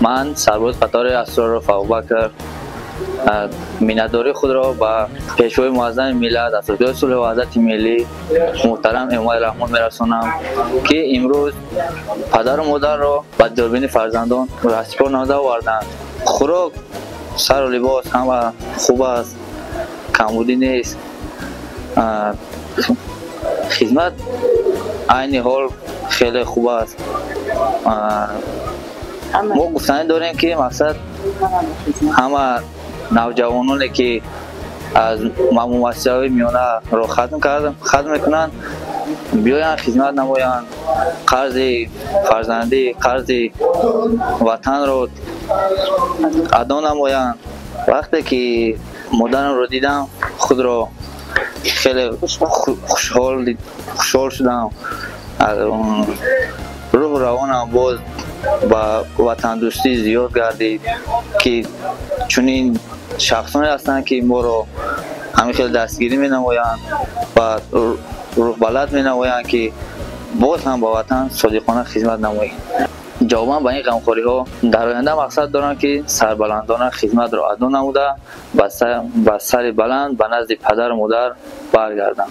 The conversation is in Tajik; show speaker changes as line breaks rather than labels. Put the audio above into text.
Ман сарбоз қатори Асроров Абубакр миннатдории худро ба пешвои муаззами миллат, асосгузори сулҳу ваҳдати миллӣ муҳтарам Эмомалӣ Раҳмон мерасонам, ки имрӯз падару модарро ба дурбини фарзандон раҳсипор намуда оварданд. Хӯрок, сару либос ҳама хуб аст, камбудӣ нест. Хизмат айни ҳол хеле хуб аст. Мо гуфтанӣ дорем, ки мақсад ҳама навҷавононе, ки аз муассисаҳои миёнаро хатм мекунанд, биёянд, хизмат намоянд, қарзи фарзандӣ, қарзи ватанро адо намоянд. Вақте ки модарамро дидам, худро хеле хушҳол шудам. Рӯҳу равонам боз ба ватандӯстӣ зиёд гардид, ки чунин шахсоне ҳастанд, ки моро ҳамин хел дастгирӣ менамоянд ва рӯҳбаланд менамоянд, ки боз ҳам ба ватан содиқона хизмат намоем. Ҷавобан ба ин ғамхориҳо дар оянда мақсад дорам, ки сарбаландона хизматро адо намуда, ба сари баланд ба назди падару модар баргардам.